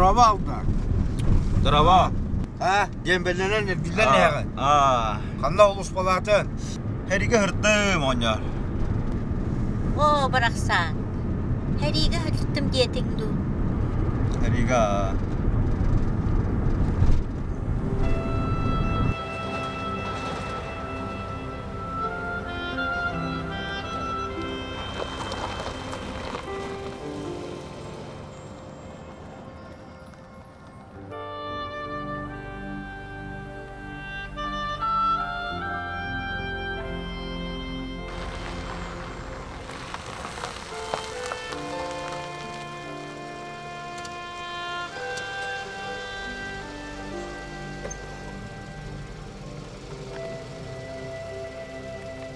Дорообо алда. Дорообо. А, диэмбэллэнэн эргиллэн иһэҕин. Аа. Ханна олус балаатын? Хэригэ һыртым, оҕонньор. Оо, барахсан. Хэриигэ һыртым диэтиҥ дуу? Хэригэ.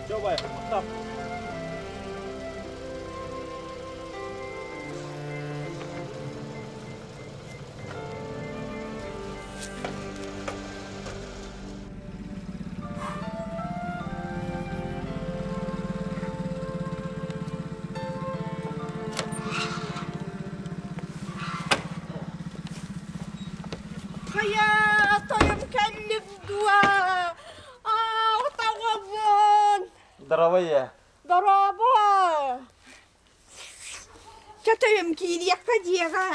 Давай, там. Хайа, тойон кэллим дуо? Аа, отаҕабын. Здоровая. Дорообо. Чөтөйүм киириэххэ дьиэҕэ.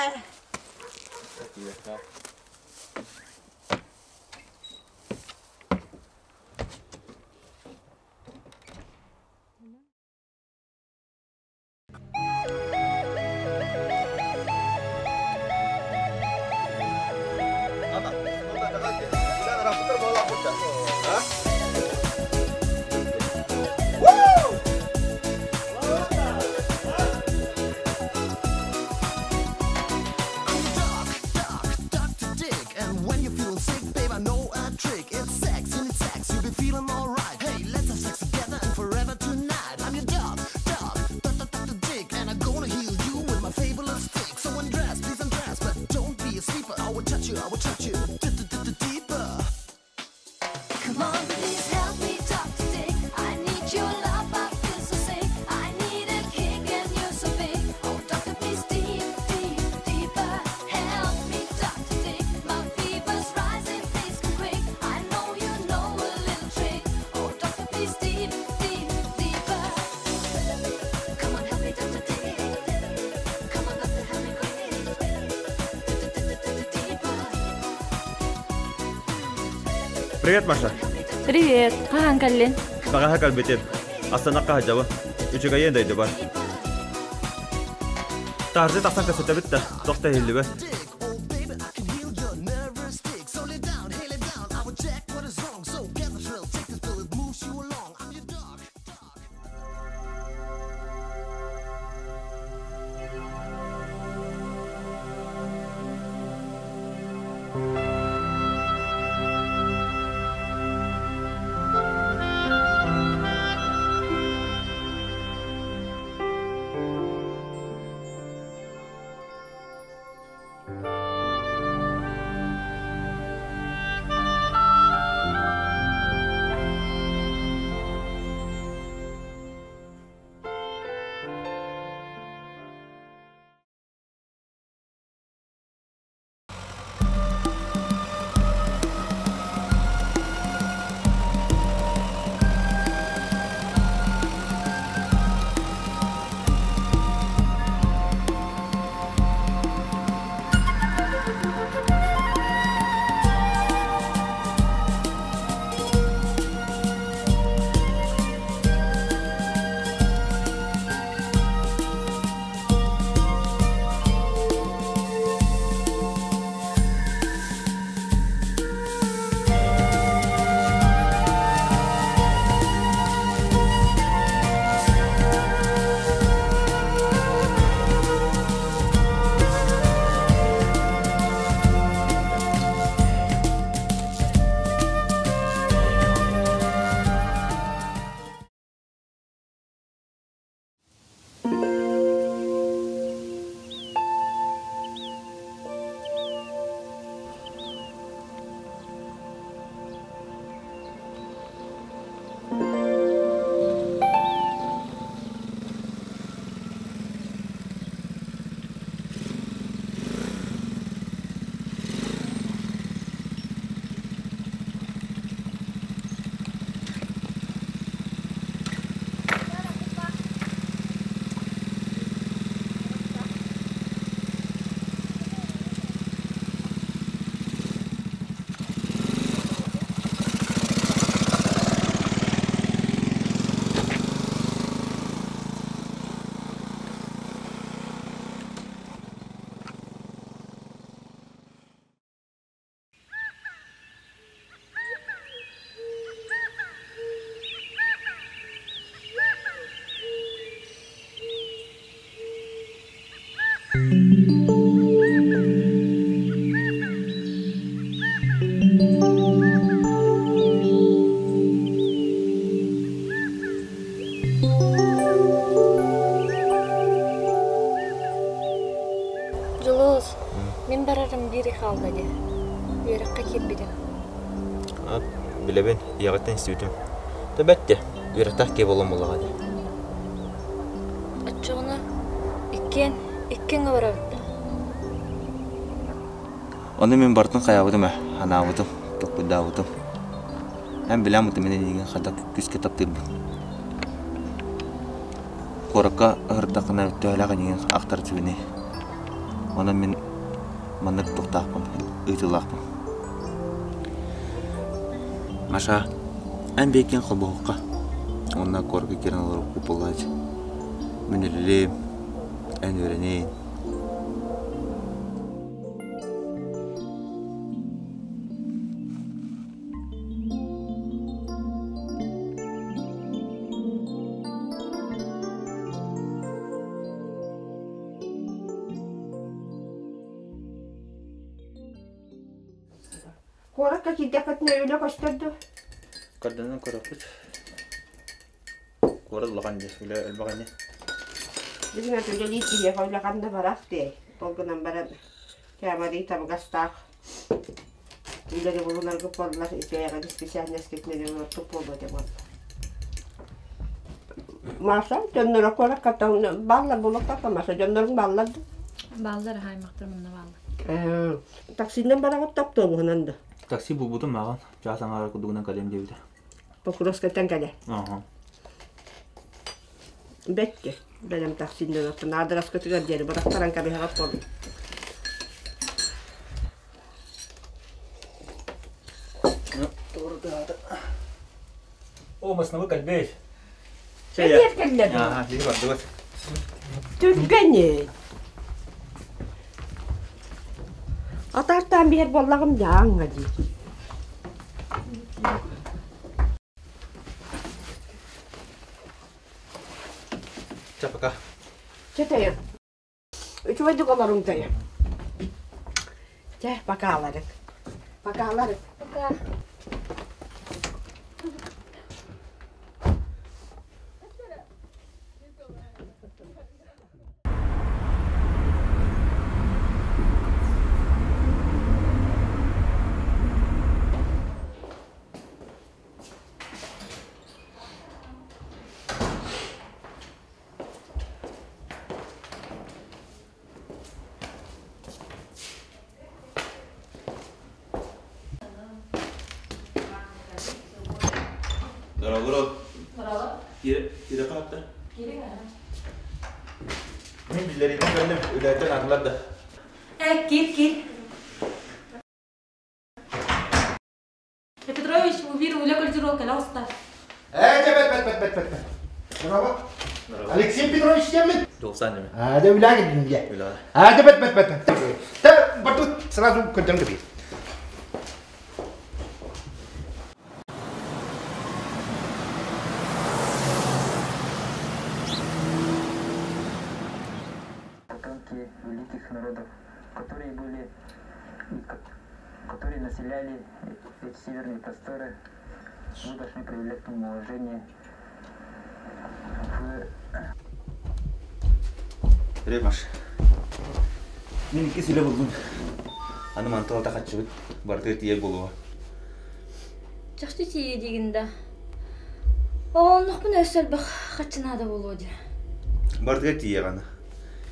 Привет, Маша. Привет. Хаһан кэллин? Баҕаһа кэлбитим. Астанакка сылдьабын. Үчүгэйиэн дойдубар. Таһырдьа тахсан кэпсэтэбит да, туох да иһиллибэт. хаалла дии. Үөрэххэ киирбитим. Билэбин, ийэҕиттэн истибитим. Да бэрт дии, үөрэхтээх киһи буолуом буоллаҕа дии. Оччоҕуна иккиэн иккиэн барабыт да? Ону мин барытын хайаабытым ээ, анаабытым, толкуйдаабытым. Эн билээн мин эйигин хайдах күүскэ таптыырбын. Куоракка ыһырдаххына төһөлөөх эйигин ахтар сүбэний. Онон мин маннык туохтаахпын, ыытыылаахпын. Маша, эн биэккин холбоһукка. Уонна куоракка киирэн олорукку буоллааччы. Мин үлэлиим, эн үөрэниин. Куоракка киирдэххитинэ үлэ көстөр дуо? Көрдөнөн көрөппүт. Куорат улахан дии, үлэ элбэх ини. Билигин үлэлиир киһиэхэ үлэ ханна барах диэй. Ол гынан баран кээмэрий табыгастаах үлэни булунаргыт буоллар итээҕин специальноскитинэн олордук буолуо этэ буолла. Маша, дьонноро куоракка бааллар буолуохтаах Маша, дьонноруҥ бааллар да? Бааллар, аймахтарым онно бааллар. Таксинан бараҕыт да автобуһунан да? Такси булбутум мааҕын, чаас аҥаара курдугунан кэлиэм диэбитэ. Покровскайтан кэлэ. Ага. Бэккэ, бэлэм таксиннан оттон аадырыскытыгар диэри бырахтаран кэбиһэҕит буоллун. О, масновы кэлбэй. Кэлиэр кэллэ дуо? Ага, биһи бардыбыт. Түргэнин. Атаартаан биһэр буоллаҕым дьааҥҥа дии. Чэ, пока. Чэ, тайан. Үчүгэйдик олоруҥ тайан. Чэ, покаларык. Покаларык. Пока. Дорогу. Кире калапта. Мин биллэриинэн кэллим, үлэттэн атылар да. Э, кир, кир. Петрович, убир үлэ көрдөрүө кэлэ оста. Э, бэт, бэт, бэт, бэт, бэт, бэт. Браво. Алексей Петрович диэммин. Долсан деме. А, да үлэ кэлдим Үлэ. А, да бэт, бэт, бэт. Та, батут сразу көрдөрөн кэбиһ. Потомки великих народов, которые были и которые населяли эти северные просторы, вы должны проявлять к ним уважение. Вы Привет, Маш. Мин икки сүлэ булдум. Аны мантан алта хаччыбыт барытыгар тиийэр буолуо. Чахчы тиийэ диигин да. Ооннохпун өссө элбэх хаччы наада буолуо дии. Барытыгар тиийиэҕэ аны.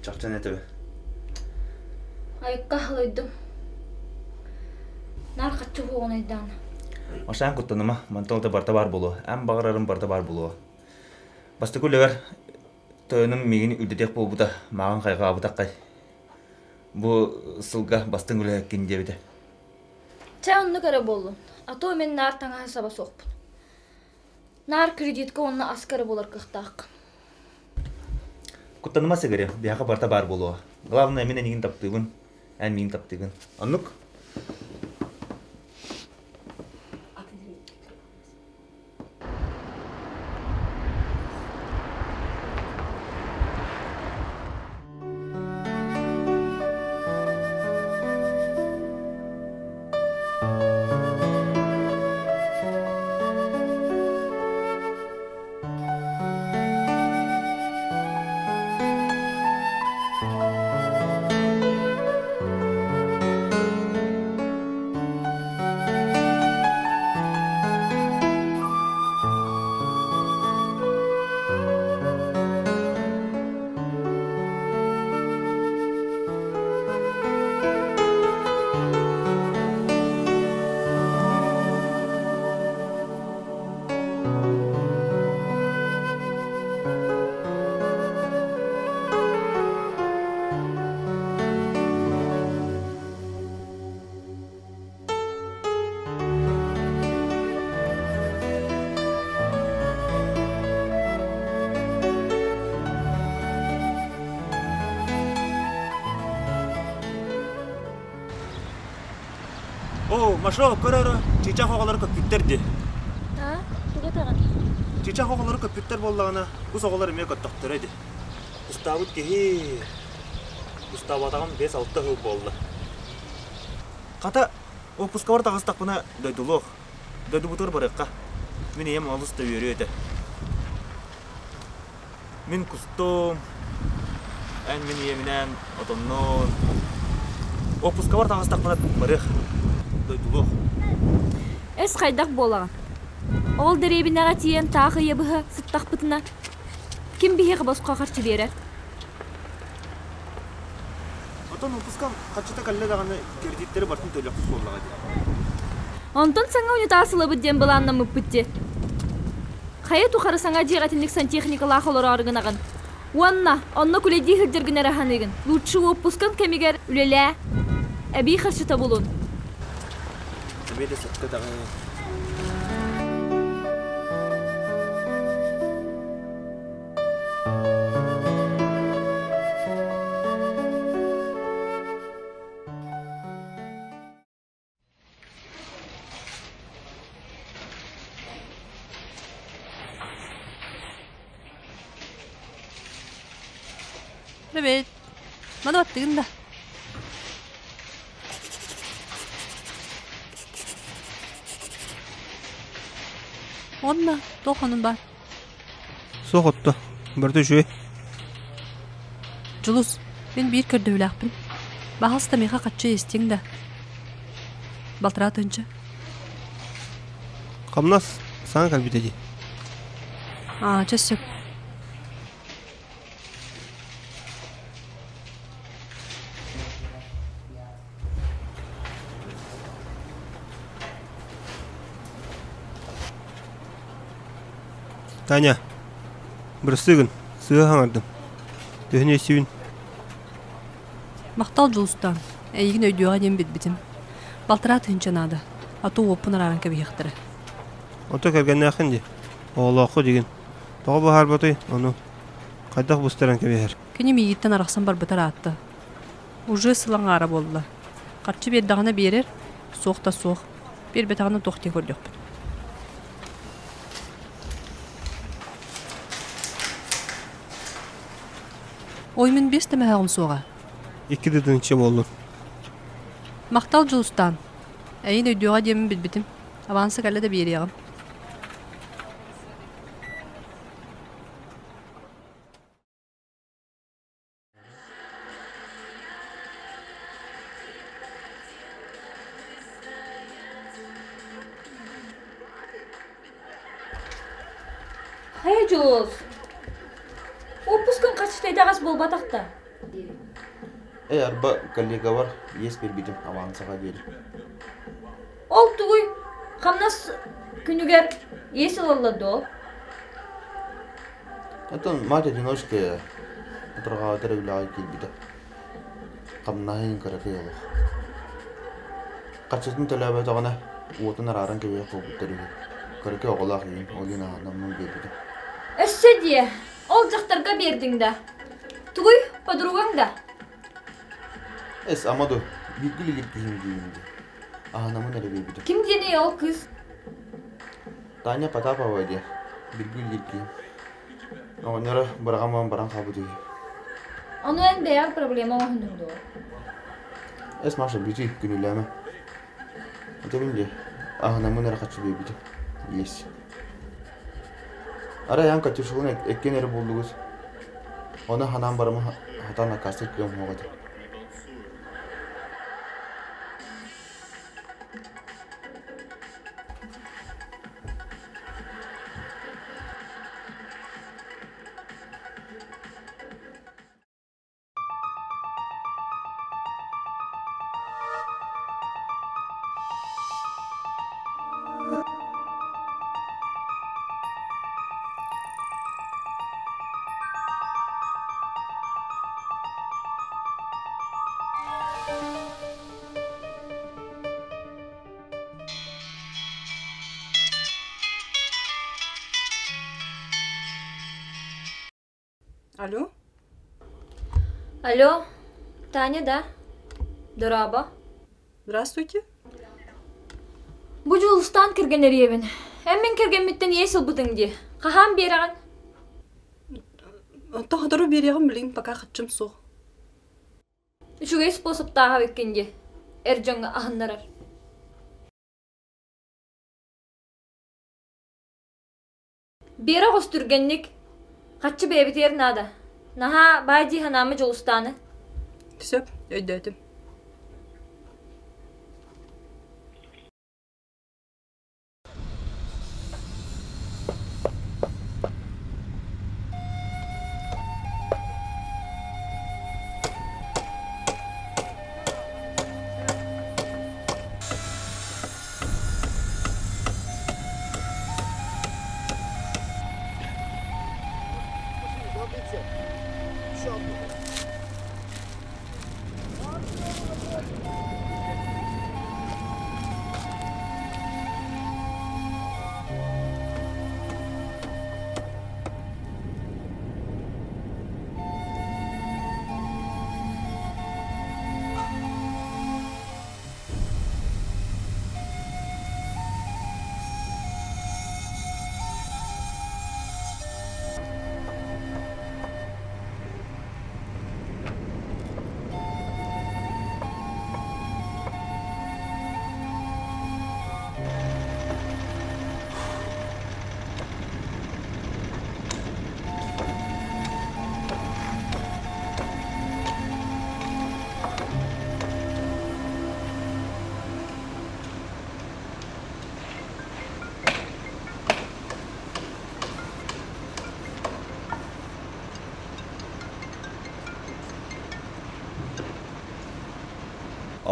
Чахчыны этэбин. Айыкка аһылыйдым. Наар хаччы уһуоҕун өйдөөн. Машаан куттаныма, мантан алта барыта баар буолуо. Эн баҕарарым барыта баар буолуо. Бастакы үлэбэр тойонум миигин үрдэтиэх буолбута, мааҕын хайҕаабытаххай. Бу сылга бастыҥ үлэһиккин диэбитэ. Чэ, оннук эрэ буоллун. А то мин наар таҥаһы саба суохпун. Наар кредитка уонна аска эрэ буолар кыахтааххын. Куттаныма сыгыры, биһиэхэ барыта баар буолуо. Главное, мин эйигин таптыыбын, эн миигин таптыыгын. Оннук? Машо, көр өрө, чыычаах оҕолоро көппүттэр дии. А, тугу этэҕин? Чыычаах оҕолоро көппүттэр буоллаҕына, кус оҕолор эмиэ көттөхтөрө дии. Кустаабыт киһи кустаабатаҕым 5-6 сыл буолла. Хата, уоппускабар таҕыстахпына дойдулуох, дойдубутугар барыахха. Мин ийэм олус да үөрүө этэ. Мин кустум, эн мин ийэбинээн отоннуун. Уоппускабар таҕыстахпына барыах, дойдулуох. Эс хайдах буолаҕын? Ол дэриэбинэҕэ тиийэн таах ыйа быһа сыттахпытына, ким биһиэхэ босхо харчы биэрэр? Отон уоппускам харчыта кэллэ даҕаны кредиттэри барытын төлүөхпүт буоллаҕа дии. Онтон саҥа унитаз ылабыт диэн былааннаммыппыт дии. Хайа тухары саҥа дьиэҕэ итинник сантехникалаах олороору гынаҕын. Уонна онно күлэйдии сылдьаргын эрэ саныыгын. Лучше уоппускаҥ кэмигэр үлэлээ. Эбии харчыта булун. Эмиэ да сөпкө даҕаны. Привет. Маны баттыгын да. Онно туох онун бар? Суох отто. Барыта үчүгэй. Дьулус, мин биир көрдөһүүлээхпин. Баһаалыста миэхэ хаччы истиҥ да. Балтараа тыһыынча. Хамнас саҥа кэлбитэ дии. Аа, чэ сөп. Таня, бырастыы гын, сыыһа хаҥардым. Төһөнү өссүүн? Махтал Дьулустаан, эйигин өйдүөҕэ диэн билбитим. Балтараа тыһыынча наада, а то уоппун арааран кэбиһиэхтэрэ. Ото кэргэннээххин дии, оҕолоохху дигин. Тоҕо быһаарбатый ону? Хайдах быстаран кэбиһэр? Кини миигиттэн арахсан барбыта ыраатта. Уже сыл аҥаара буолла. Харчы биэрдэҕинэ биэрэр, суох да суох. Биэрбэтэҕинэ туох дии көрдөхпүт. Ой, мин биэс да мөһөөҕүм суоҕа. Икки да тыһыынча буоллун. Махтал Дьулустаан. Эйин өйдүөҕэ диэммин билбитим. Аванса кэллэ да биэриэҕим. Хайа Дьулус, уоппускаҥ харчыта итэҕэс буолбатах да? Ээ, арба коллегабар иэс биэрбитим авансаҕа диэри. Ол тугуй? Хамнас күнүгэр иэс ылаллар дуо? Оттон мать-одиночка утарҕаабатар үлэҕэ киирбитэ. Хамнаһын кыракый олох. Харчытын төлөөбөтөҕүнэ, уотун арааран кэбиһиэх буолбуттар үһү. Кыракый оҕолоох ийэм ол иһин аһынаммын биэрбитим. Өссө диэ, ол дьахтарга биэрдиҥ да? Тугуй, подругаҥ да? Эс, ама дуу, бииргэ үлэлиир киһим диибин дии. Аһынаммын эрэ биэрбитим. Ким диэний ол кыыс? Таня Потапова диэн, бииргэ үлэлиир киһим. Оҕонньоро быраҕан баран хаалбыт үһү. Ону эн бэйэҕэр проблема оҥоһуннуҥ дуо? Эс, Маша, бүтүй, күнүүлээмэ. Этэбин дии, аһынаммын эрэ хаччы биэрбитим. Есть. Арай аан Катюшалыын эккиэн эрэ буоллугут. Ону ханаан бараммын хатаан аккаастыыр кыам суох этэ. Алло? Алло, Таня, да? Дорообо. Здравствуйте. Бу Дьулустаан кэргэн эрийэбин. Эн мин кэргэммиттэн иэс ылбытыҥ дии. Хаһан биэрэҕин? Онтон сотору биэриэҕим билигин пока хаччым суох. Үчүгэй способтаах эбиккин дии. Эр дьоҥҥо аһыннарар. Биэрэ оҕус түргэнник. Хаччы бэйэбитигэр наада. Наһаа баай дии санаама Дьулустааны. Сөп, өйдөөтүм.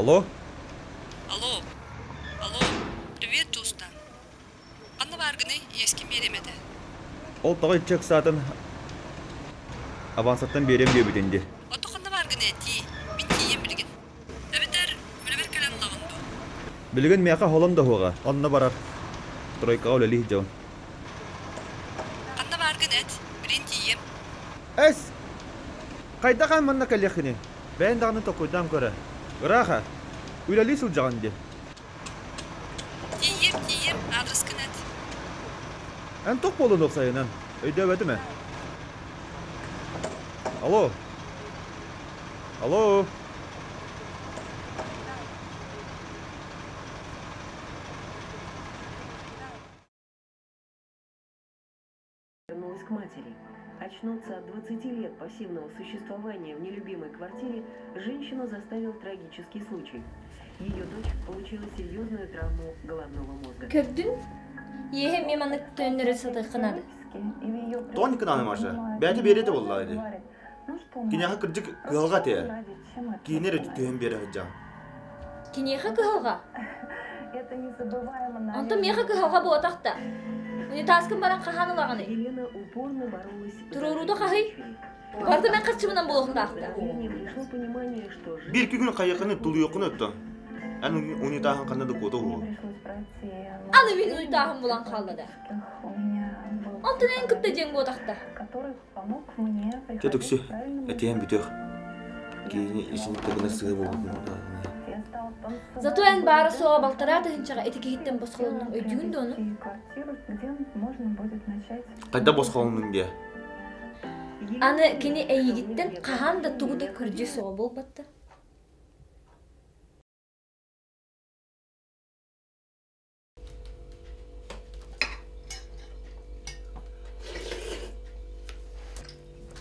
Алло? Алло. Алло. Привет, Дьулустан. Ханна бааргыный? Иэскин биэриэм этэ. Ол тоҕо иччи ыксаатын авансаттан биэриэм диэбитин дии. Ото ханна бааргын этии? Мин тиийиэм билигин. Эбэтэр үлэбэр кэлэн ылаҕын дуу? Билигин миэхэ холон да уһуоҕа. Онно барар. Тройкаҕа үлэлии сылдьабын. Ханна бааргын эт, билигин тиийиэм. Эс! Хайдах эн манна кэлиэххиний? Бэйэн даҕаны толкуйдаан көрө. Ыраах Үлэлии сылдьаҕын дии. Тиийиэм, тиийиэм, аадырыскын эт. Эн туох буоллун уопсайынан? Өйдөөбөтүм ээ. Алло. Алло. Вернулась к матери. Очнуться от 20 лет пассивного существования в нелюбимой квартире женщину заставил трагический случай. Ее дочь получила серьезную травму головного мозга. Көрдүн? Иэһэ эмиэ маннык төннөрө сатыахха наада. Тоник гынаны Маша. Бэйэтэ биэриэ да буоллаҕа ини. Киниэхэ кырдьык кыһалҕа этэ. Киинэ эрэ түһэн биэрэ сылдьаҕын. Киниэхэ кыһалҕа? Онтон миэхэ кыһалҕа буотах да. Унитазкын баран хаһан ылаҕыный? Туруоруута хаһый? Барыта мен харчыбынан буолуохтаах да. Биир күн хайыаххыны тулуйуоххун өттө. Эн унитаһын ханна да куота уһу. Аны мин унитаһым булан хаалла да. Онтон эн кытта диэн буотахта. Чэ түксү, этиһэн бүтүөх. Киһини исин тыбына сыа буолбутун Зато эн баара суоҕа балтараа тыһыынчаҕа ити киһиттэн босхолоннуҥ өйдүүгүн да ону? Хайда босхолоннуҥ диэ? Аны кини эйигиттэн хаһан да тугу да көрдьүү суоҕа буолбатта.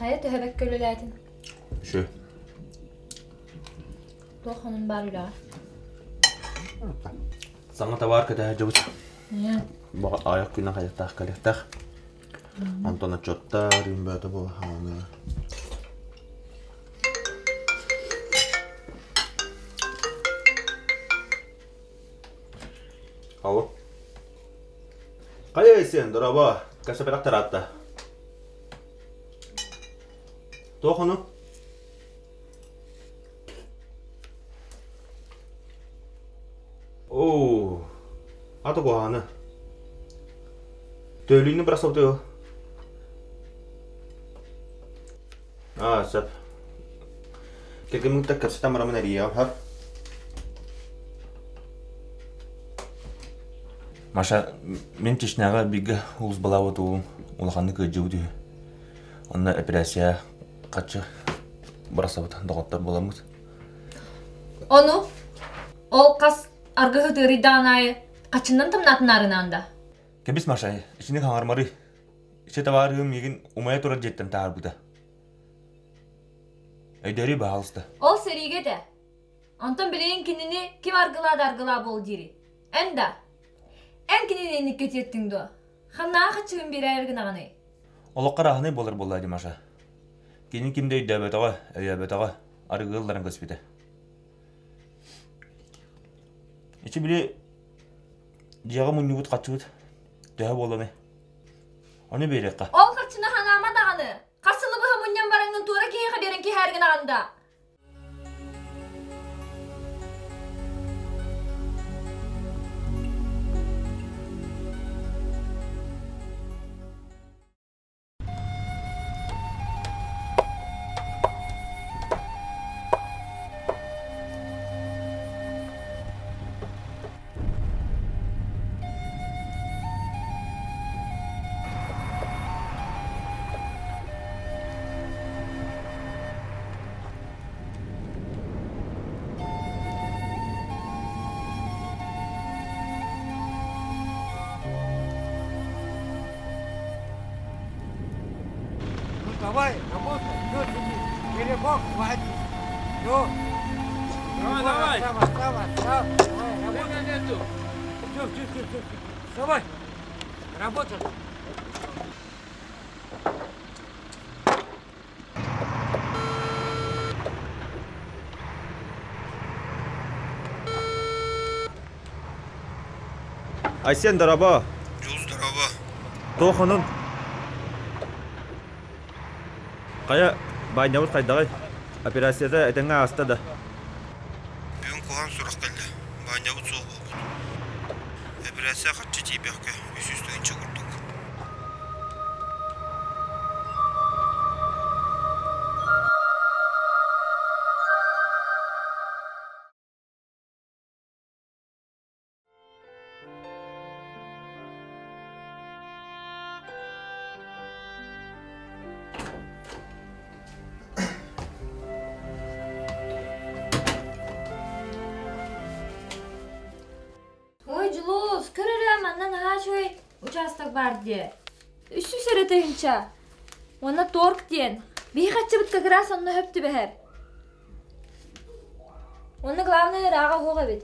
Хайа төһөбөккө үлэлээтин? Үчү. Туох хонун баар үлэҕэ? Саҥа табаар кэтэһэ дьыбыт. Айах күнэ хайыктаах кэлиэхтээх. Онтон отчуоттар үүнбээтэ буолаһааны. Алло. Хайа сен, дорообо. Кэсэпэтэх тараатта. Туох ону? Оо, ата куһаҕаны. Төлүүнү бросал Аа, сөп. Кэргэммин кэпсэтэн бараммын эрийиэҕим, хап. Маша, мин Чечняҕа бииргэ улус балаабыт уолум улаханнык ыалдьыбыт үһү. Онно эпэрээссийэ хаччы барсабыт доҕоттор буоламмыт. Ону ол хас аргыһы тыырыйдаҕын аайы хаччыннан тамнаатынаарынаан да? Кэбис, Маша, ичини хаҥармарый. Ичи табаарыһым миигин умайа турар дьиэттэн таһаарбыта. Өйдөөрүй баһаалыста. Ол сэриигэ этэ. Онтон билигин кинини ким аргылаа да аргылаа буол диирий? Эн да? Эн кинини инникке тиэртиҥ дуо? Ханнааҕы хаччыгын биэрээри гынаҕыный? Олоххо арааһынай буолар буоллаа дии, Маша. Кини ким да өйдөөбөтөҕө, өйөөбөтөҕө, арыгы ылларан көспүтэ. Ичи били дьиэҕэ мунньубут хаччыбыт төһө буолланый? Ону биэриэххэ. Ол харчыны ханаама даҕаны! Хас сылы быһа мунньан бараҥҥын туора киһиэхэ биэрэн киһээргин аҕанда! Ну давай, работай, все, сиди. Телефон, хватит. Все. Давай, давай. Вставай, вставай, вставай. Давай, работай. нету. Все, все, все, все. Вставай. Работай. Айсен, дорообо. Дьулус дорообо. Туох онун? Хайа, баанньабыт хайдаҕый? Операцията этэҥҥэ ааста да? Бүгүн куһаҕан сурах кэллэ. Баанньабыт суох буолбут. Эпэрээссийэ харчы тиийбэккэ, 300 тыһыынча курдук. Ой, Дьулус, көр эрэ, манна наһаа үчүгэй учаастак баар дии. Үсүс эрэ тыһыынча. Уонна торг диэн. Биһи хаччыбыт как раз онно хөп түбэһэр. Уонна главное ырааҕа оһох эбит.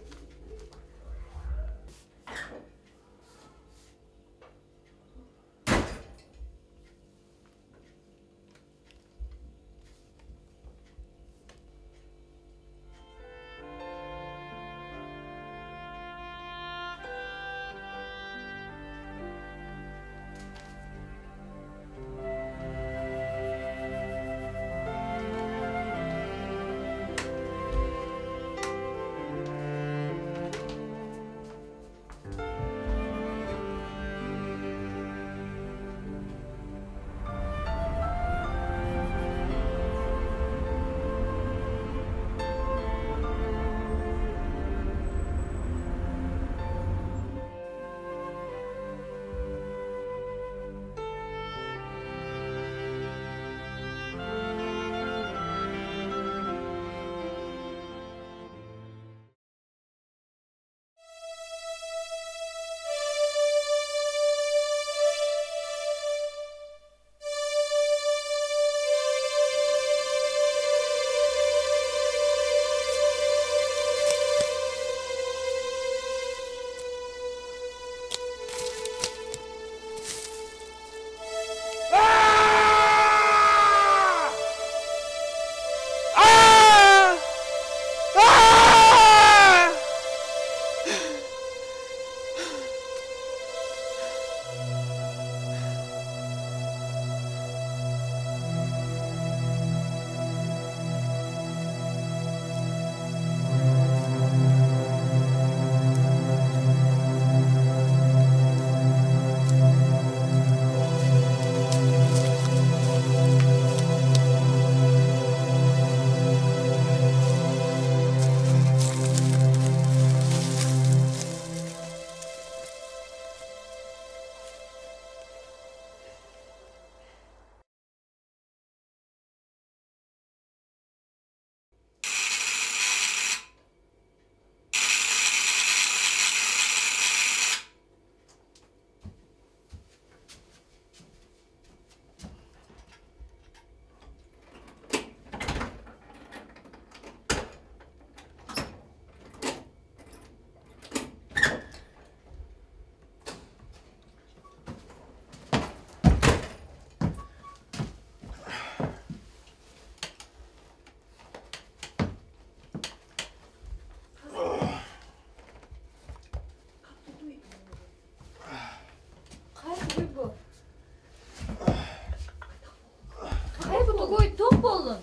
Туох буоллун?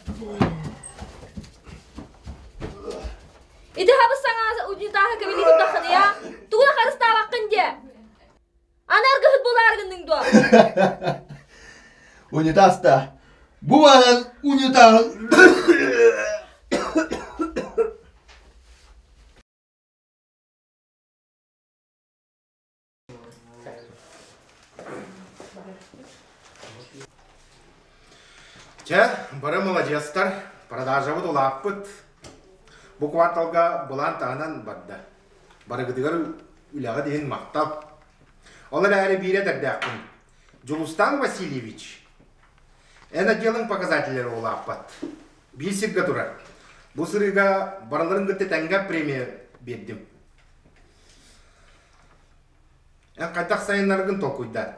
Ити хабыс саҥа унитааһы кэбилии турдаххыный аа? Тугу да харыстаабаккын диэ! Аны аргыһыт буолаары гынныҥ дуо? Унитаз да. Бу баран унитаһын Чэ, бары маладьыастар, продажабыт улааппыт. Бу кварталга былаан таһынан барда. Барыгытыгар үлэҕит иһин махтал. Ол эрээри биирэ этэрдээхпин. Дьулустаан Васильевич, эн отделыҥ показателлэрэ улааппат. Биир сиргэ турар. Бу сырыыга барыларын кытта тэҥҥэ премия биэрдим. Эн хайдах сайыннаргын толкуйдаа.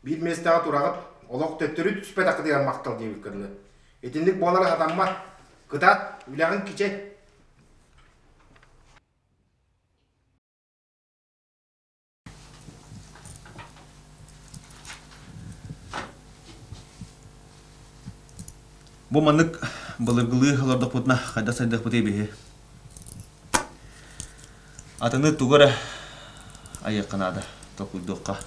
Биир миэстэҕэ тураҕыт, олох төттөрү түспэтэххитигэр махтал диэбиккэ дылы. Итинник буолара сатаммат. Кытаат, үлэҕин кичэй. Бу маннык былыргылыы олордохпутуна хайдах сайдыахпытый биһи? Атыны тугу эрэ айыахха наада, толкуйдуохха.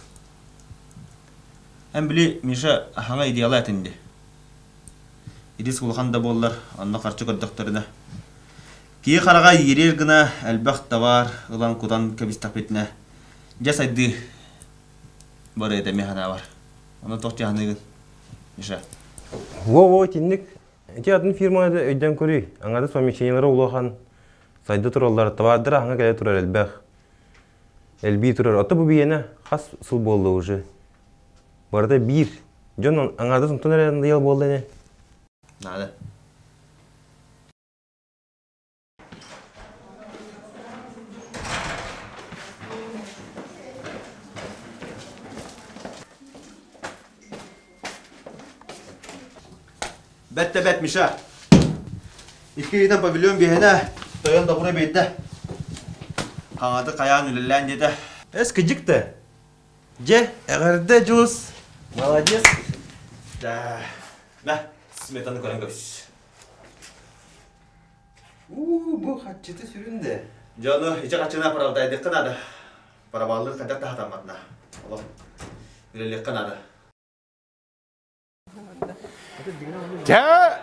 Эн били Миша аһаҥа идеала этин дии. Итис улахан да буоллар, онно харчы көрдөхтөрүнэ. Киһи хараҕа иириэр гына элбэх табаар ылан кутан кэбистэхпитинэ, дьэ сайдыы барыа эмиэ санаабар. Ону туох дьаһаныыгын, Миша? Во-во, итинник. Ити атын фирманы да өйдөөн көрүй. Аҥардас помещениелара улахан, сайда тураллар, табаардара аһаҥа кэлэ турар элбэх. Элбии турар. Ото бу биһиэнэ хас сыл буолла уже? Барыта биир. Дьон аҥардас онтон эрэ надоел буолла ини. Наада. Бэт да бэт, Миша. Икки ыйтан павильон биһэнэ, тойон добура биэрдэ. Хаҥаты хайаан үлэлээн диэтэ. Эс кыдьык да. Дьэ, эҕэрдэ, Дьулус. Молодец. Да. Мэ, сметаны көрөн көбүс. Уу, бу хаччыты сүрүн да. Дьону ичи хаччына паралдайдыкка надо. Парабаллыр хайдах да хатамматына. Олох үлэлиэххэ наада. Дьэ,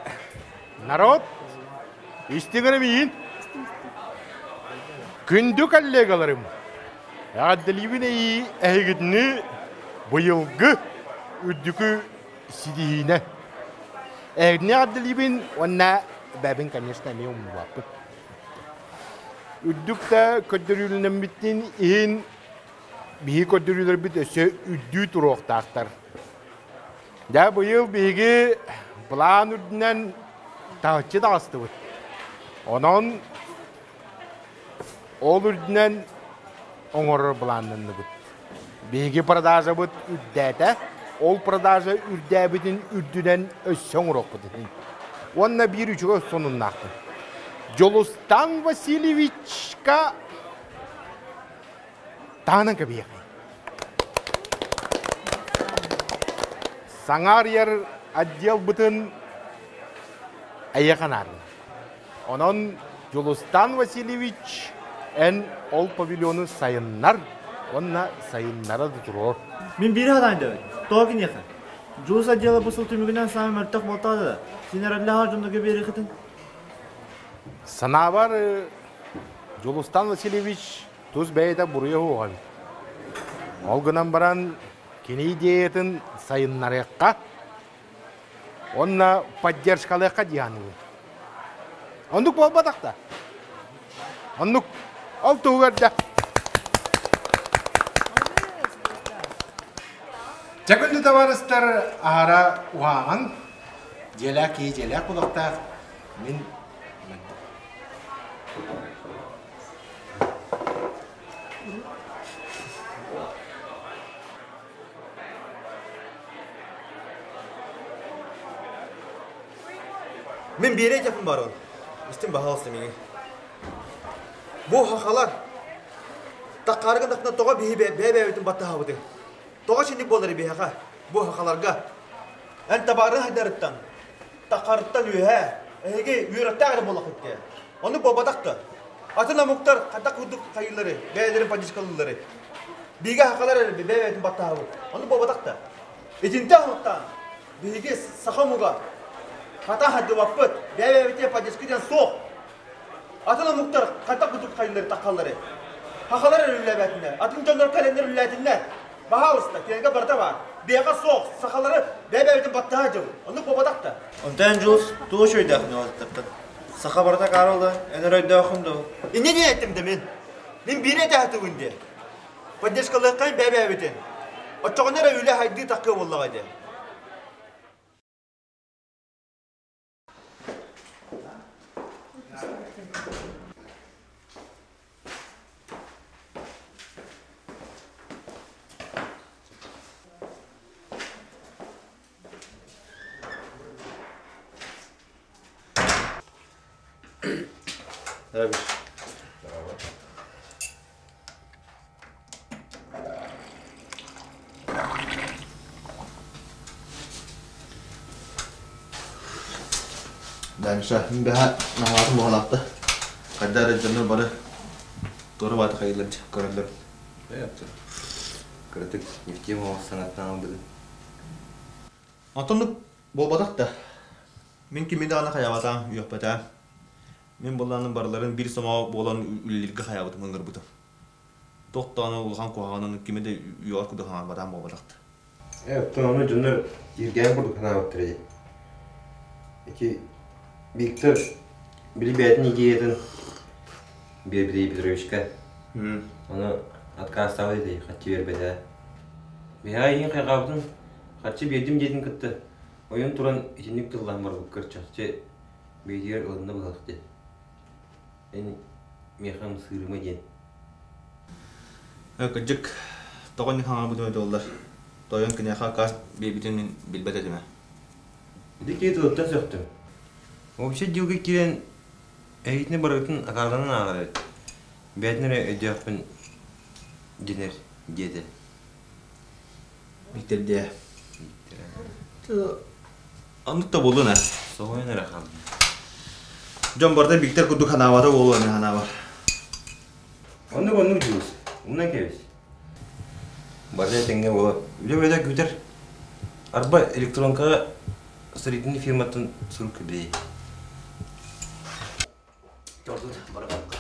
народ, истиҥ миин. Күндү коллегаларым, эҕэрдэлиибин эһигитини быйылгы үрдүкү ситиһиинэ. Эһигини эҕэрдэлиибин уонна бэбин, конечно, эмиэ умнубаппыт. Үрдүк да көрдөрүүлэнэммитин иһин биһиги көрдөрүүлэрбит өссө үрдүү туруохтаахтар. Дьэ, быйыл биһиги былаан үрдүнэн таһыччы таҕыстыбыт. Онон ол үрдүнэн оҥорор былааннанныбыт. Биһиги продажабыт үрдээтэ, ол продажа үрдээбитин үрдүнэн өссө оҥоруохпут иһин. Уонна биир үчүгэй сонуннаахпын. Дьулустан Васильевичка таанан кэбиһиэхэй. Саҥа арыйар отделбытын эйиэхэ анаардым. Онон Дьулустан Васильевич эн ол павильону сайыннар уонна сайыннара да туруор. Мин биири хатаан дэбин. Тоҕо киниэхэ? Дьулус отдела бу сыл түмүгүнэн саамай мөлтөх буолтаҕа да, син эрэллээх дьоннорго биэриэххитин. Санаабар Дьулустан Васильевич тус бэйэтэ буруйа суоҕа эбит. Ол гынан баран кини идеятын сайыннарыахха уонна поддержкалыахха дии саныыбын. Оннук буолбатах да. Оннук. Ол туһугар да. Чэ күндү табаарыстар аһара уһаамаҥ. Дьиэлээх киһи дьиэлээх буолуохтаах. Мин Мин биэрэ этеппин барон. Истин баһаалыста миҥи. Бу хахалар таккаарыгын тахтына тоҕо биһи бэйэ-бэйэбитин баттаһабытый? Тоҕо чинник буолар биһиэхэ, бу хахаларга? Эн табаары хайдарыттан. таххарыттан үөһэ. Эһиги үөрэхтээх эрэ буоллаххыт дии. Оннук буолбатах да. Атын омуктар хайдах курдук хайыылары, бэйэлэрин поддержкалыыллары. Биһиги хахалар эрэ бэйэ-бэйэтин баттаһабыт. Оннук буолбатах да. Итинтэн сылтаан биһиги саха омуга хата хайдыбаппыт, бэйэ-бэйэбитигэр поддержка диэн суох. Атын омуктар хайдах курдук хайыылары таххаллары. Хахалар эрэ үлэлээбэтиннэр, атын дьоннор кэлэннэр үлэлээтиннэр. Баһаалыста, кинилэргэ барыта баар. Биһиэхэ суох, сахалары бэйэ-бэйэбитин баттаһа дьыл. Оннук буолбатах да. Онтон Дьулус туох үчүгэйдээх ньуолаттартан? Саха барыта Карл эн эрэ өйдөөххүн дуо? Инньэ диэн эттим да мин. Мин биири этэ диэ. Поддержкалыаххайын бэйэ-бэйэбитин. Оччоҕуна эрэ үлэ хайдыы таххыа буоллаҕа дии. Дальше бэһэ наһаатын буһалаахта. Хайда эрэ дьоннор бары туора баата хайыылар көрөллөр. Кыратык нефтем санаттан албыды. Онтоннук буолбатах да. Мин кими даҕаны хайаабатаам, үөхпэтээм. Мин буоллаанын барыларын биир сомоҕо буолан үлэлииргэ хайаабытым ыҥырбытым. Туох даҕаны улахан куһаҕанын кими да үөҕэр курдук хаҥарбатаам буолбатах да. Э, оттон ону дьоннор тииргээн курдук санаабыттар ити. Ити Виктор били бэйэтин идеятын биэрбитэ Петровичка. Ону отказтаабыт ити хаччы биэрбэтэ. Биһиэхэ эйигин хайҕаабытын харчы биэрдим диэтин кытта ойон туран итинник тыллаан барбыккар чахчы бэйэтигэр ылынна быһалах дии. Эн миэхэ ымсыырыма диэн. Кырдьык, тоҕо инник хаҥаабытым эбитэ буоллар, тойон киниэхэ аккаас биэрбитин мин билбэт этим ээ. Ити киһи тылыттан сөхтүм. Вообще дьылга киирэн эһигитини барыгытын акаарданан ааҕар эбит. Бэйэтин эрэ өйдөөхпүн дэнэр диэтэ. Виктор диэ. Оннук да буолуон ээ. Соһуйан эрэ хааллым. Дьон барыта Виктор курдук санаабата буолуо эмиэ санаабар. Оннук оннук дьулус. Умнан кэбис. Барыта этэҥҥэ буола. Үлэ-үлэтэ күүтэр. Арба электронкаҕа строительный фирматтан сурук кэлбитий. Тордун барабанка.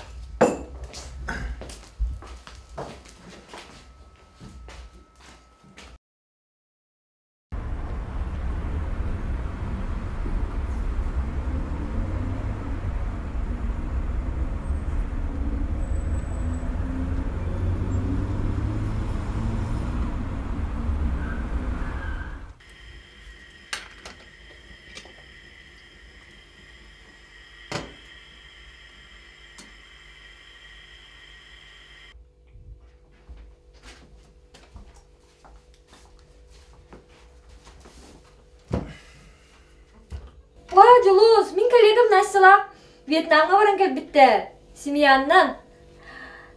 Оо, Дьулус, мин коллегам Настялаах Вьетнамҥа баран кэлбиттэр. Семьяннан.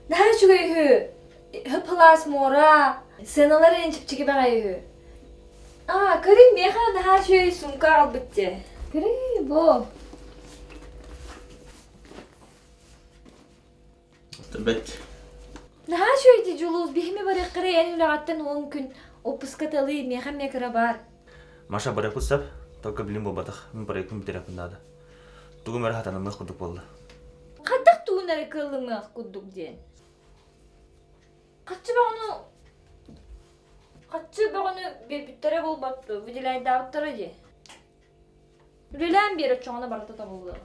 Наһаа үчүгэй үһү. Хып-хылаас муора, сыаналар эн чэпчэки баҕайы үһү. Аа, көрүҥ, миэхэ наһаа үчүгэй сумка аҕалбыт дии. Көрүүй, бу. Бэт. Наһаа үчүгэй Дьулус, биһими барыаххара эн үлэҕиттэн 10 күн отпуска талыы, миэхэ эмиэ кыра баар. Маша барыахпыт сөп, только билим буолбатах, мин проектым бүтэриэхпин наада. Тугум эрэ хатанымыах курдук буолла. Хайдах тугун эрэ кыаллымыах курдук диэн. Хаччы бөҕөнү хаччы бөҕөнү биэрбиттэрэ буолбат дуо, выделяйдаабыттара дии. Үлэлээн биэр оччоҕуна барыта табыллыаҕа.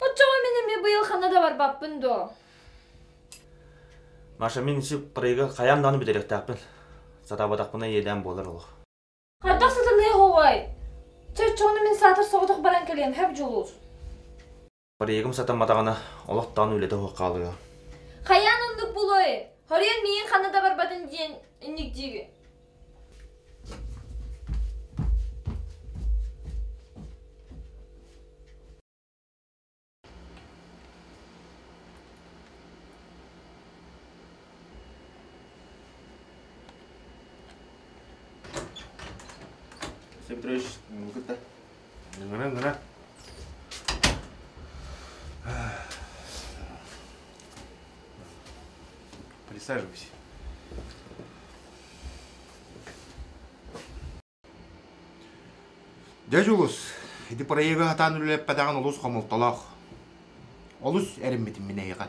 Оччоҕо мин эмиэ быйыл ханна да барбаппын дуо? Маша, мин ити проегы хайаан даҕаны бүтэриэхтээхпин. Сатаабатахпына иэдээн буолар олох. Хайдах сатаныа оҕой? Чэ, оччоҕуна мин саатар соҕотох баран кэлиэм, һэп Дьулус. Проегым сатамматаҕына, олох даҕаны үлэтэ суох хаалыа. Хайаан оннук буолуой? Хоруйан миигин ханна да барбатын диэн инник диигин. Алексей Петрович, кытта. Ыҥыра, ыҥыра. Присаживайся. Дьэ, Дьулус, ити проегы сатаан үлэлэппэтэҕин олус хомолтолоох. Олус эриммитим мин эһиэхэ.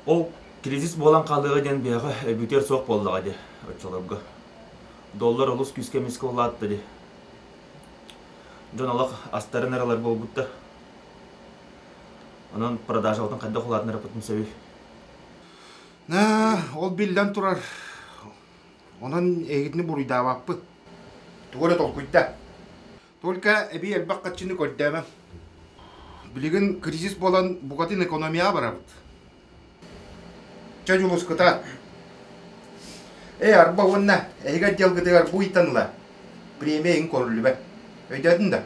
Ол кризис буолан хаалыаҕа диэн биһиэхэ өйбүтүгэр суох буоллаҕа дии оччолорго. Доллар олус күүскэ эмискэ улаатта дии. Дьон олох астарын эрэ ылар буолбуттар. Онон продажабытын хайдах улаатыннарыахпытын сөбүй? На, ол биллэн турар. Онон эһигитини буруйдаабаппыт. Тугу эрэ толкуйда. Только эбии элбэх хаччыны көрдөөмөҥ. Билигин кризис буолан букатын экономияҕа барабыт. Чэ, Дьулускута. Ээ, арба уонна эһиги отделгытыгар бу ыйтан ыла премия иһин көрүллүбэт. Өйдөөтүн да?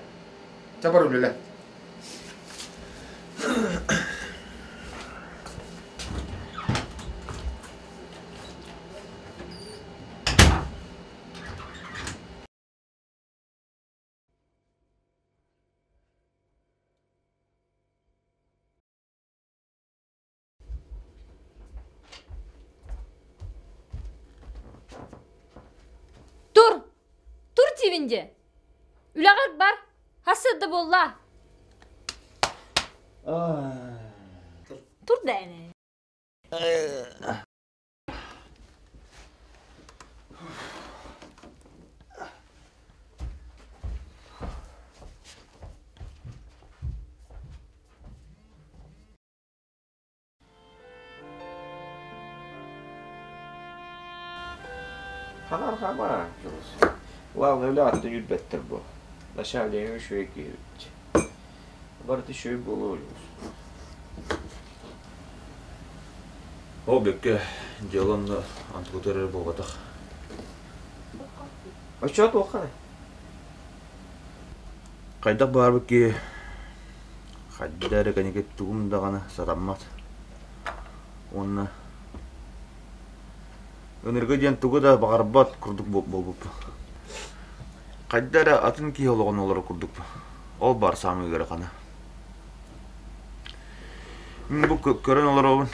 Чэ, бар үлэлэ. Тур! Тур диибин дии! Үлэҕэр бар! Хас сырда буолла? Тур да ини. Ханар хама дьулус. Главное үлэҕиттэн үүрбэттэр буо. Начальнигыҥ үчүгэй киһи эбит. Барыта үчүгэй буолуо дьулус. Ол бүккэ дьыала онно антыкутар эрэ буолбатах. Оччоҕо туохханый? Хайдах баарбыт киһи хайда эрэ кэнники тугум даҕаны сатаммат. Уонна ынырга диэн тугу да баҕарбат курдук буолбуппун. Хайда эрэ атын киһи олоҕун олорор курдукпун. Ол баар саамай ыарахана. Мин бу көрөн олоробун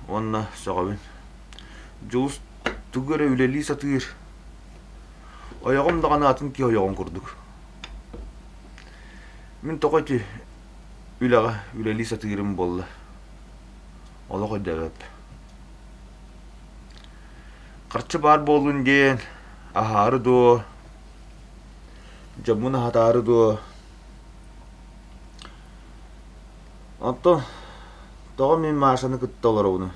уонна сөҕөбүн. Дьулус тугу эрэ үлэлии сатыыр. Ойоҕум даҕаны атын киһи ойоҕун курдук. Мин тоҕо ити үлэҕэ үлэлии сатыырым буолла? Олох өйдөөбөппүн. Харчы баар буоллун диэн аһаары дуо, дьоммун аһатаары дуо? Онтон тоҕо мин Машаны кытта олоробунуй?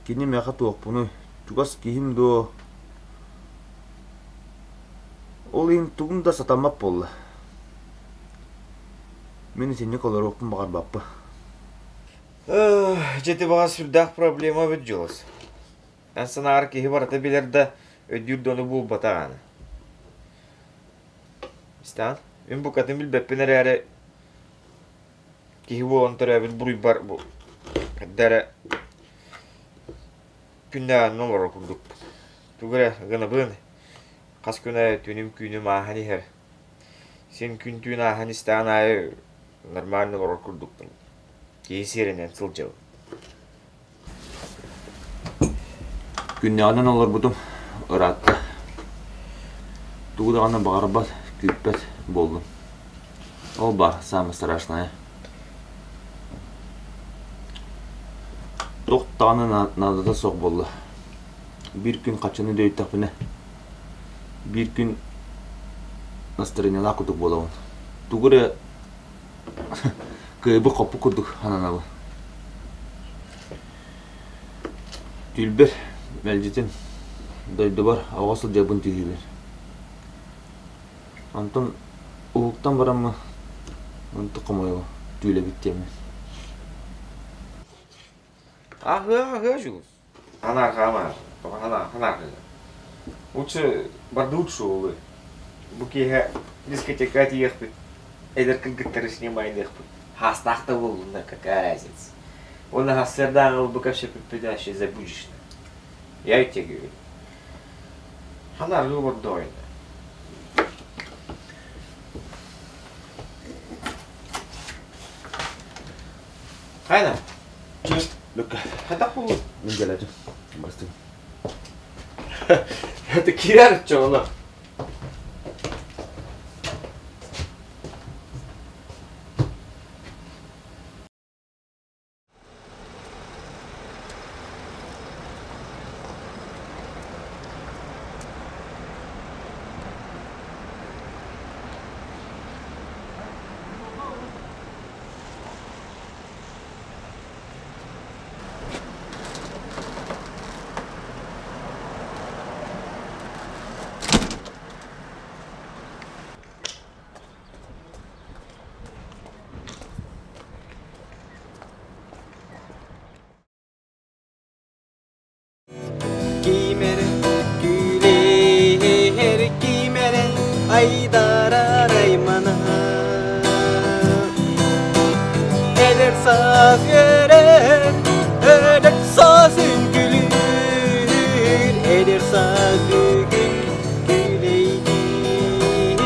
Кини миэхэ туохпунуй, чугас киһим дуо? Ол иһин тугум да сатаммат буолла. Мин итинник олоруохпун баҕарбаппын. Дьэ ити баҕас сүрдээх проблема эбит дьулус. Эн санааҕар киһи барыта билэр да, өйдүүр да ону булбатах аны. Истэҕин? Мин букатын билбэппин эрээри, киһи буолан төрөөбүт буруйбар бу эрдэ эрэ күннээҕинэн олорор курдукпун. Тугу эрэ гынабын, хас күн аайы түүнүм-күүнүм ааһан иһэр. Син күн-түүн ааһан истэҕин аайы нормально олорор курдукпун. Киһи сиэринэн сылдьабын. Күннээҕинэн олорбутум ыраатта. Тугу даҕаны баҕарбат, күүппэт буоллум. Ол баар самое страшное. Туох даҕаны наадата суох буолла. Биир күн хаччыны дөйүттэхпинэ, биир күн настроениелаах курдук буолабын. Тугу эрэ кыайбыт-хоппут курдук сананабын. Түүлбэр мэлдьитин дойдубар оҕо сылдьарбын түһүүбүн. Онтон уһуктан бараммын онтук хомойобун, түүлэбит диэммин. Аһыа, аһыа Дьулус. Анаарҕаама, тоҕо анаарҕыыр. Лучше бардыбыт шоулы. Бу киэһэ дискотека тиийиэхпит, эдэр кыргыттары снимайныахпыт. Хаастаах да буоллуннар, какая разница. Уонна сарсыардааҥы ылбыка сөпүппүт вообще забудешь. Я тебе говорю. Анааргыы олордоҕуйна. Хайна? Лүккэ. Хайдах булу? Мин кэлэтим. Бастым. Это кирер чоно. Кимере күлер кимере айдарараймана Эдэр саас үөрэр, эдэр саас үҥкүлүүр, эдэр саас бүгүн күлэйдиир.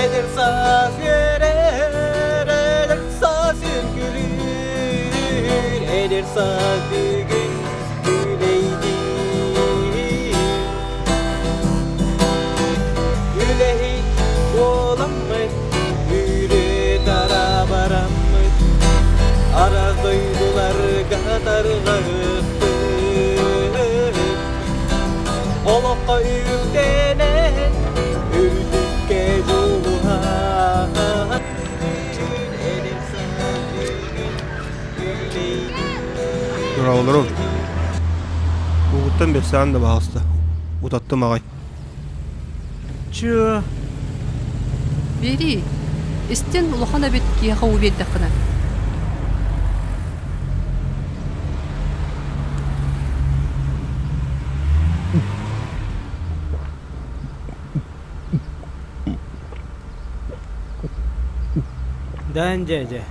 Эдэр саас үөрэр, эдэр саас үҥкүлүүр, эдэр саас бүгүн күлэйдиир. Үлэһит буоламмыт, үрү тарабараммыт, араас дойдуларга тарҕаһыппыт. Олоххо үктэнэн, үрдүккэ дьулуһан, эдэр саас бүгүн күлэйдиир. Дороолорун. Уугуттан бэссээн да баҕаста. Утаттым аҕай. Чүө. Биэрии. Истин улахан эбит киһиэхэ уу биэрдэххинэ. Даан дьээдьэ.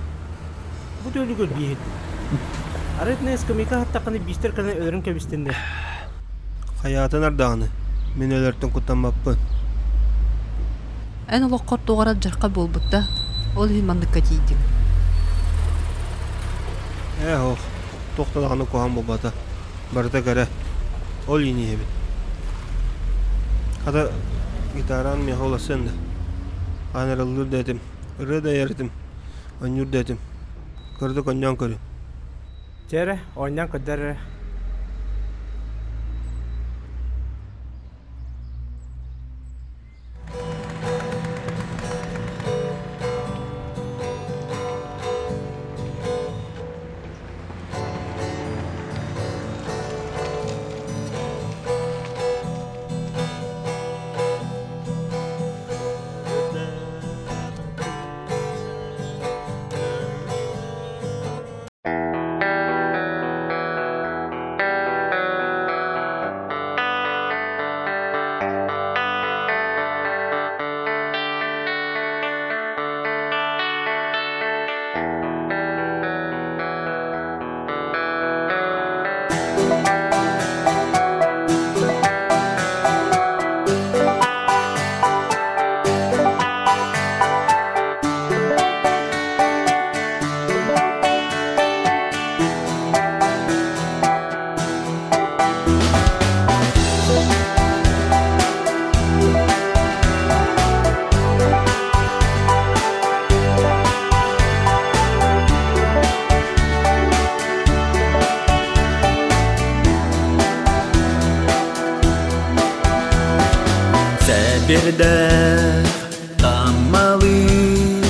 Бу түөлүгэр бииһит. Арыт скамейка хаттаххына биистэр кэлэн өлөрөн кэбистиннэр. Хайаатын ардаҕаны. Мин өлөртөн куттаммаппын. Эн олоххор туох эрэ дьарха буолбут да, ол иһин манныкка тиийдиҥ. Ээ ох, туох да даҕаны куһаҕан буолбата. Барыта кэрэ. Ол иһин иһэбин. Хата гитараан миэхэ уларсан да. Хаан эрэ ыллыыр да этим, ырыа да айар этим, оонньуур да этим. Кырдык оонньоон көрүҥ. Чэ эрэ, оонньоон көрдөр эрэ. Сэбирдэх таммалыы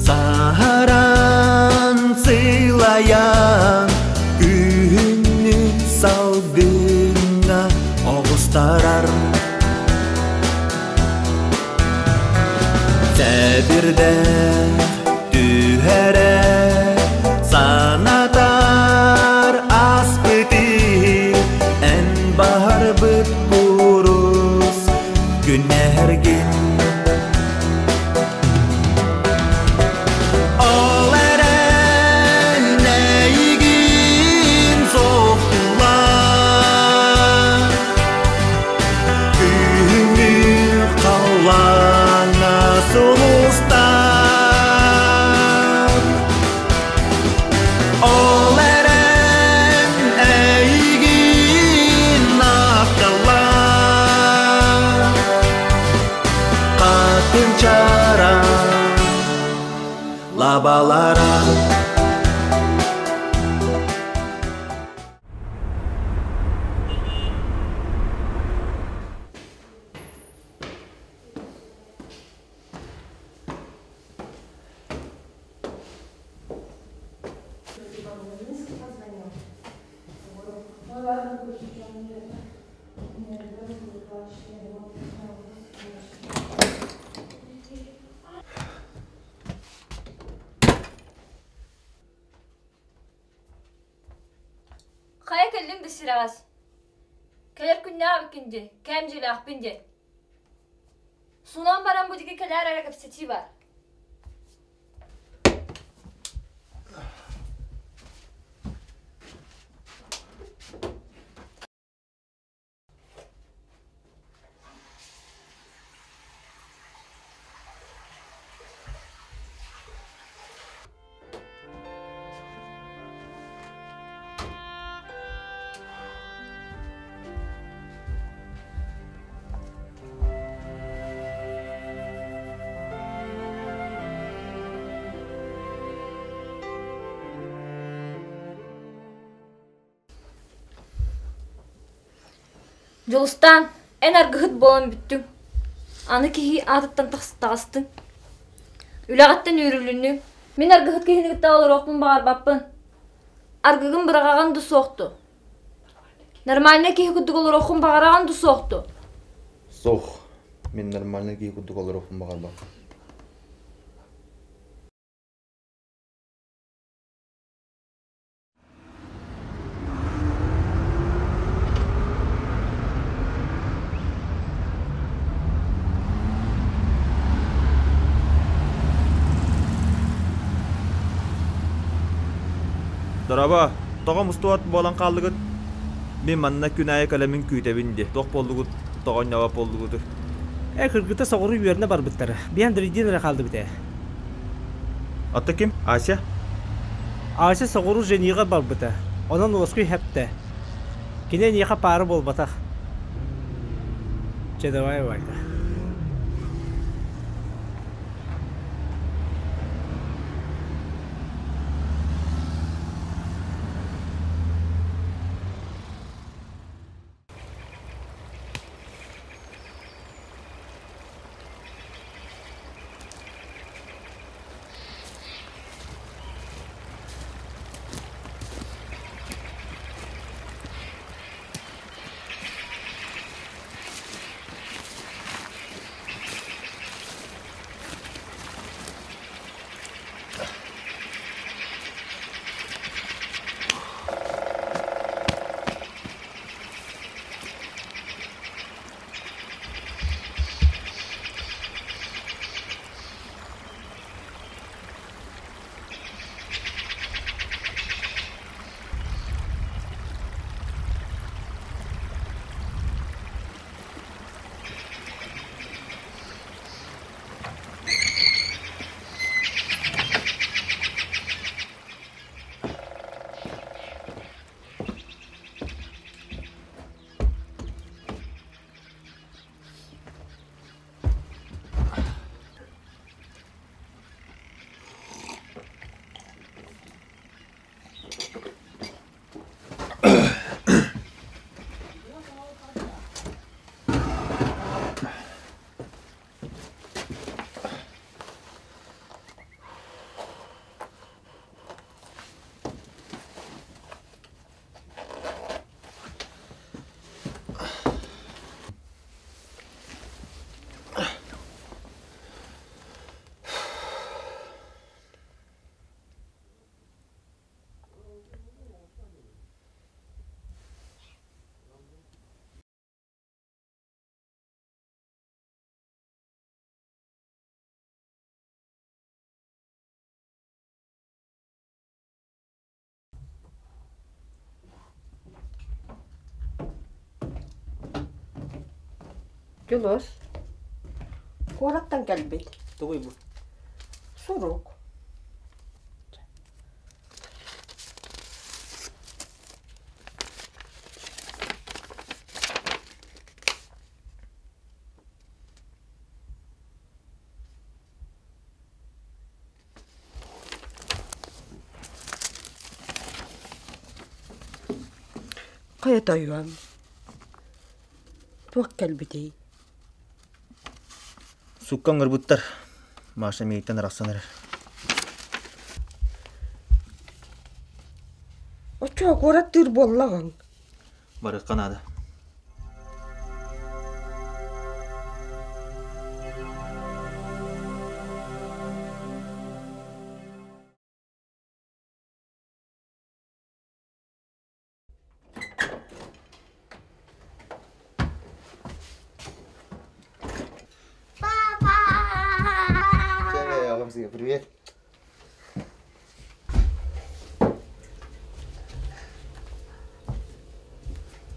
саһаран сылайан күһүннү салгыҥҥа оҕустарар Сэбирдэх түһэрэ санатар ааспыты эн баһарбыт курус күннэргин Ол эрэн эйигин соқтулар Күһүҥҥү халлааҥҥа сулустар. чараҥ лабалара. Хайа кэллиҥ да сирэҕэс. Кэлэр күннээх эбиккин дии, кээм дьиэлээхпин диэн. Суунан баран бу диэки кэлээр эрэ кэпсэтии баар. Дьулустаан, эн аргыһыт буолан бүттүҥ. Аны киһи аатыттан таҕыстыҥ. Үлэҕиттэн үүрүлүннүҥ. Мин аргыһыт киһини кытта олоруохпун баҕарбаппын. Аргыгын быраҕаҕын да суохту. Нормальнай киһи курдук олоруоххун баҕараҕын да суохту. Суох. Мин нормальнай киһи курдук олоруохпун баҕарбаппын. Дорообо, тоҕо мустубат буолан хааллыгыт? Мин манна күн аайы кэлэммин күүтэбин дии. Туох буоллугут, тоҕо ньабап буоллугутуй? Ээ, кыргыта соҕуруу үөрэнэ барбыттара. Биһэн Дридин эрэ хаалдыбыт ээ. Ата ким? Ася? Ася соҕуруу Жениҕа барбыта. Онон уоскуй хэптэ. Кини эйиэхэ паара буолбатах. Чэ, давай, Валька. Дьулус, куораттан кэлбит. Тугуй бу? Сурук. Хайа тойуом, туох кэлбитий? Сукка ыҥырбыттар. Маша миигиттэн арахсан эрэр. Оччоҕо куораттыыр буоллаҕыҥ? Барыахха наада. Привет.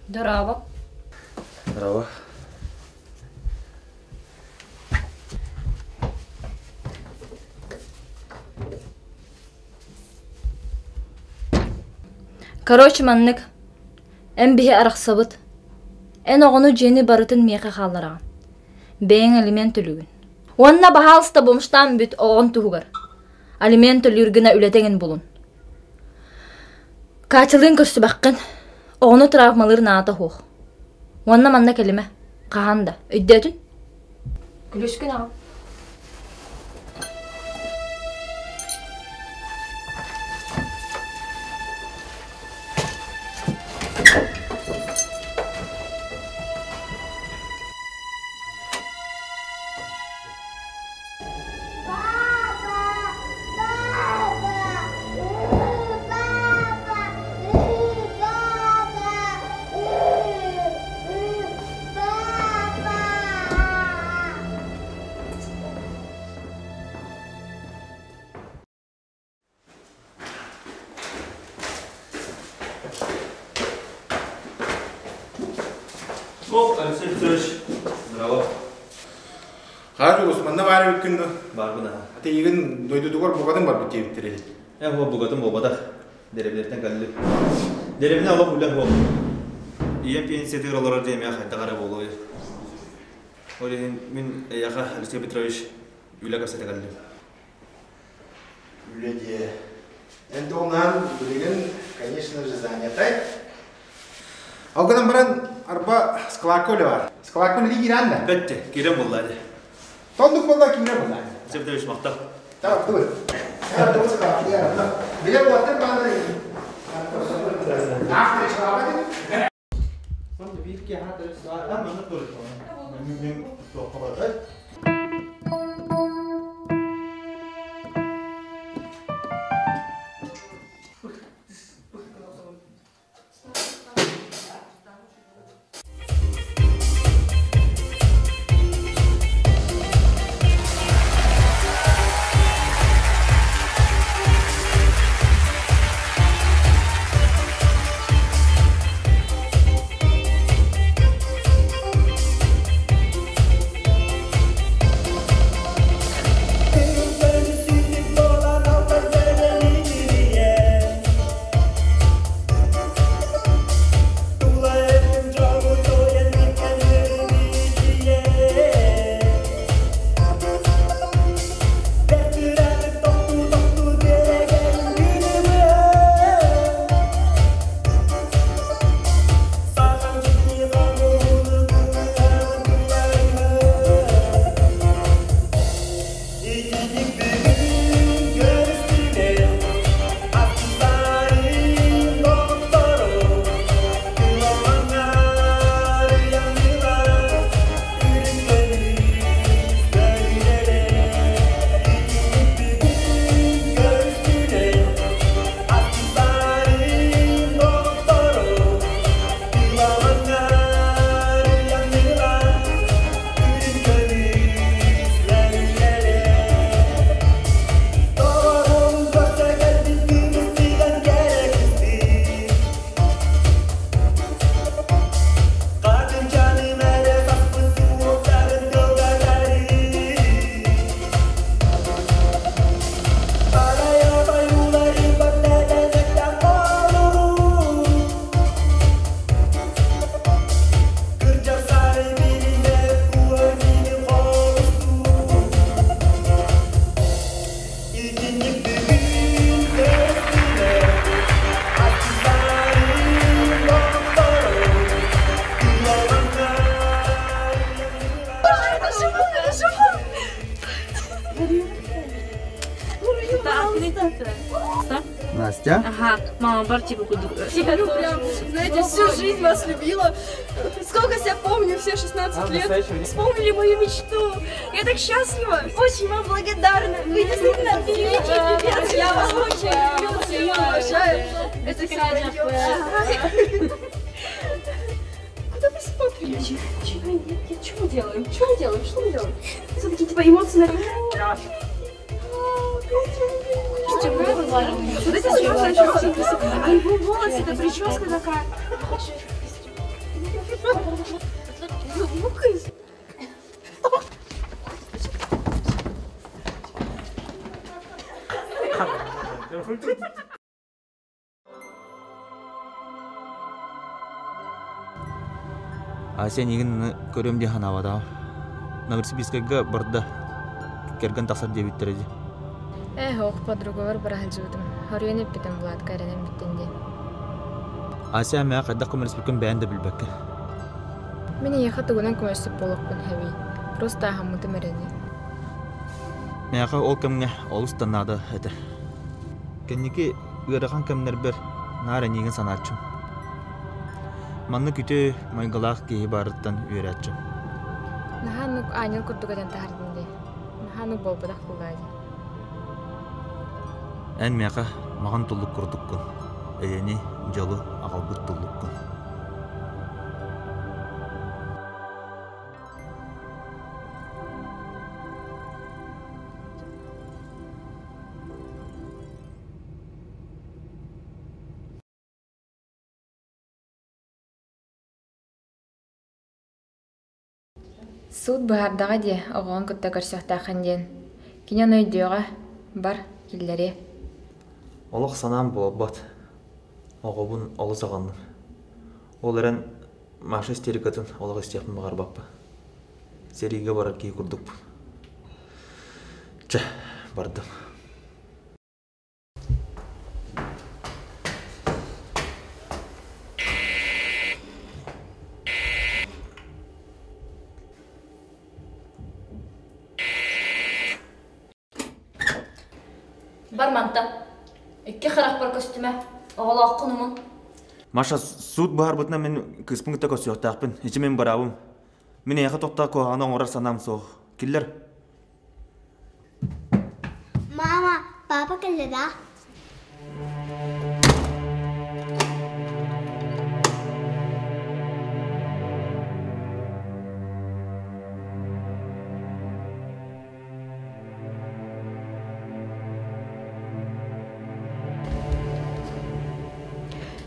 Дорообо. Здорово. Короче, маннык. Эн биһи арахсабыт. Эн оҕону дьиэни барытын миэхэ хааллараҕын. Бэйэҥ алимент төлүүгүн. Уонна баһаалыста бомжтаан бүт оҕоҥ туһугар. Алимент төлүүр гына үлэтэ эҥин булун. Катялыын көрсүбэххин. Оҕону травмалыыр наада суох. Уонна манна кэлимэ. Хаһан да. Өйдөөтүн? Күлүскүн аҕал. О, Алексей Петрович, здорово. Хаар Усманна баар эбиккин дуо? Баарбын аха. Аты игин дойдутугар бугатын барбыт диэбиттэрэ. Э, хуо бугатын буолбатах. Дэриэбинэттэн кэллим. Дэриэбинэ олох үлэ суох. Ийэм пенсиятыгар олорор диэн эмиэ хайдах эрэ буолуой. Ол иһин мин эйиэхэ, Алексей Петрович, үлэ кэпсэтэ кэллим. Үлэ диэ. Эн туһунан билигин, конечно же, занятай. Ол гынан баран, арба складка үлэ бар. Складка үлэлии киирэн да? Бэтте, киирэн булла ди. Тондук буолла киирэн булла. Алексей Петрович, махтал. Tamam, dur. Evet, dur, Билер уоттар баалар. Мама, бар типа кудук. Ну прям, знаете, всю жизнь вас любила. Сколько себя помню, все 16 лет. Исполнили мою мечту. Я так счастлива. Очень вам благодарна. Вы действительно великий певец. Я вас очень люблю, ценю, уважаю. Это все пройдет. Куда вы смотрите? Чего? Нет, нет, что мы делаем? Что мы делаем? Что мы делаем? Все-таки типа эмоции на... Вот эти очень красивые. А его волосы, это прическа такая. Ася нигин көрөм дии санаабатаҕым. Новосибирскайга барда кэргэн тахсар диэбиттэрэ дии. Ээ, ох, подругабар бара сылдьыбытым. Хоруйан эппитим Владка эрэнэн бүттүн диэн. Ася мээ хайдах көмөлөспүккүн бэйэн да билбэккин. Мин эйиэхэ тугунан көмөлөспүт буолуохпун сөбүй? Просто аһаммытым эрэ дии. Миэхэ ол кэмҥэ олус да наада этэ. Кэнники ыарахан кэмнэрбэр наар эйигин санааччым. Маннык үтүө майгылаах киһи баарыттан үөрээччим. Наһаа оннук аанньал курдук этэн таһаардын дии. Наһаа оннук буолбатах буоллаа дии. Эн миэхэ маҕан туллук курдуккун, эйэни, дьолу аҕалбыт туллуккун. Суут быһаардаҕа дии, оҕоҕун кытта көрсүөхтээххин диэн. Кини ону өйдүөҕэ, бар, киллэриэ. Олох санаам буолбат. Оҕобун олус аҕынным. Ол эрэн Маша истерикатын олох истиэхпин баҕарбаппын. Сэриигэ барар киһи курдукпун. Чэ, бардым. Бар мантан. Икки харахпар көстүмэ. Оҕолооххун умун. Маша, суут быһаарбытынан мин кыыспын кытта көрсүөхтээхпин. Ичи мин быраабым. Мин эйиэхэ тохтоо куһаҕаны оҥорор санаам суох. Киллэр. Мама, папа кэллэ да?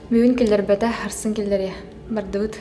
Бүгүн киллэрбэтэ, харсын киллэриэ. Бардыбыт.